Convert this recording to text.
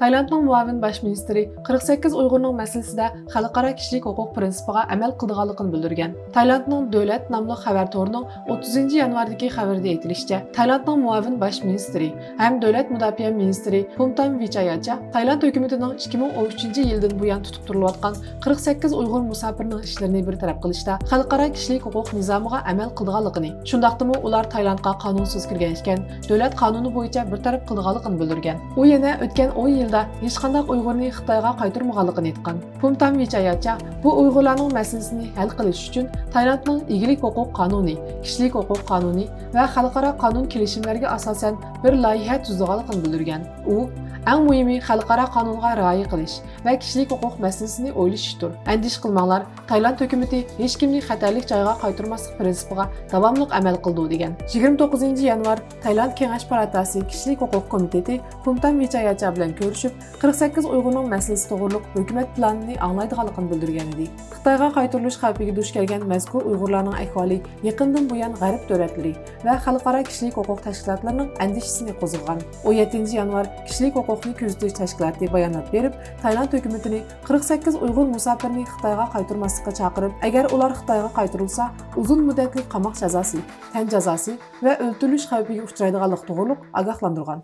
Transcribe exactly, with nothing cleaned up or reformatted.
تايلاندنىڭ مۇئاۋىن باش مىنىستىرى قىرىق سەككىز ئۇيغۇرنىڭ مەسىلىسىدە خەلقئارا كىشىلىك ھوقۇق پىرىنسىپىغا ئەمەل قىلىدىغانلىقىنى بىلدۈرگەن. تايلاندنىڭ دۆلەت ناملىق خەۋەر تورىنىڭ ئوتتۇزىنچى يانۋاردىكى خەۋىرىدە ئېيتىلىشىچە، تايلاندنىڭ مۇئاۋىن باش مىنىستىرى ھەم دۆلەت مۇداپىئە مىنىستىرى پۇمتام ۋىچاياچا تايلاند ھۆكۈمىتىنىڭ ئىككى مىڭ ئون ئۈچىنچى يىلدىن بۇيان تۇتۇپ تۇرۇلۇۋاتقان قىرىق سەككىز ئۇيغۇر مۇساپىرىنىڭ ئىشلىرىنى بىر تەرەپ قىلىشتا خەلقئارا كىشىلىك ھوقۇق نىزامىغا ئەمەل قىلىدىغانلىقىنى، شۇنداقتىمۇ ئۇلار تايلاندقا قانۇنسىز كىرگەن ئىكەن، دۆلەت قانۇنى بويىچە بىر تەرەپ قىلىدىغانلىقىنى بىلدۈرگەن. ئۇ يەنە ئۆتكەن ئون يىلدا ھېچقانداق ئۇيغۇرنى خىتايغا قايتۇرمىغانلىقىنى ئېيتقان. پۇمتام ۋىچاياچا بۇ ئۇيغۇرلارنىڭ مەسىلىسىنى ھەل قىلىش ئۈچۈن تايلاندنىڭ ئىگىلىك ھوقۇق قانۇنى، كىشىلىك ھوقۇق قانۇنى ۋە خەلقئارا قانۇن كېلىشىملەرگە ئاساسەن بىر لايىھە تۈزىدىغانلىقىنى بىلدۈرگەن. ئۇ، ئەڭ مۇھىمى خەلقئارا قانۇنغا رىئايە قىلىش ۋە كىشىلىك ھوقۇق مەسىلىسىنى ئويلىشىشتۇر. ئەندىشە قىلماڭلار، تايلاند ھۆكۈمىتى ھېچكىمنى خەتەرلىك جايغا قايتۇرماسلىق پىرىنسىپىغا داۋاملىق ئەمەل قىلىدۇ، دېگەن. يىگىرمە توققۇزىنچى يانۋار تايلاند كېڭەش پالاتاسى كىشىلىك ھوقۇق كومىتېتى پۇمتام ۋىچاياچا بىلەن كۆرۈشۈپ، قىرىق سەككىز ئۇيغۇرنىڭ مەسىلىسى توغرۇلۇق ھۆكۈمەت پىلانىنى ئاڭلايدىغانلىقىنى بىلدۈرگەنىدى. خىتايغا قايتۇرۇلۇش خەۋپىگە دۇچ كەلگەن مەزكۇر ئۇيغۇرلارنىڭ ئەھۋالى يېقىندىن بۇيان غەرب دۆلەتلىرى ۋە خەلقئارا كىشىلىك ھوقۇق تەشكىلاتلىرىنىڭ ئەندىشىسىنى قوزغىغان. ئون يەتتىنچى يانۋار كىشىلىك ھوقۇقنى كۆزىتىش تەشكىلاتى بايانات بېرىپ، تايلاند ھۆكۈمىتىنى قىرىق سەككىز ئۇيغۇر مۇساپىرىنى خىتايغا قايتۇرماسلىققا چاقىرىپ، ئەگەر ئۇلار خىتايغا قايتۇرۇلسا، ئۇزۇن مۇددەتلىك قاماق جازاسى، تەن جازاسى ۋە ئۆلتۈرۈلۈش خەۋپىگە ئۇچرايدىغانلىقى توغرۇلۇق ئاگاھلاندۇرغان.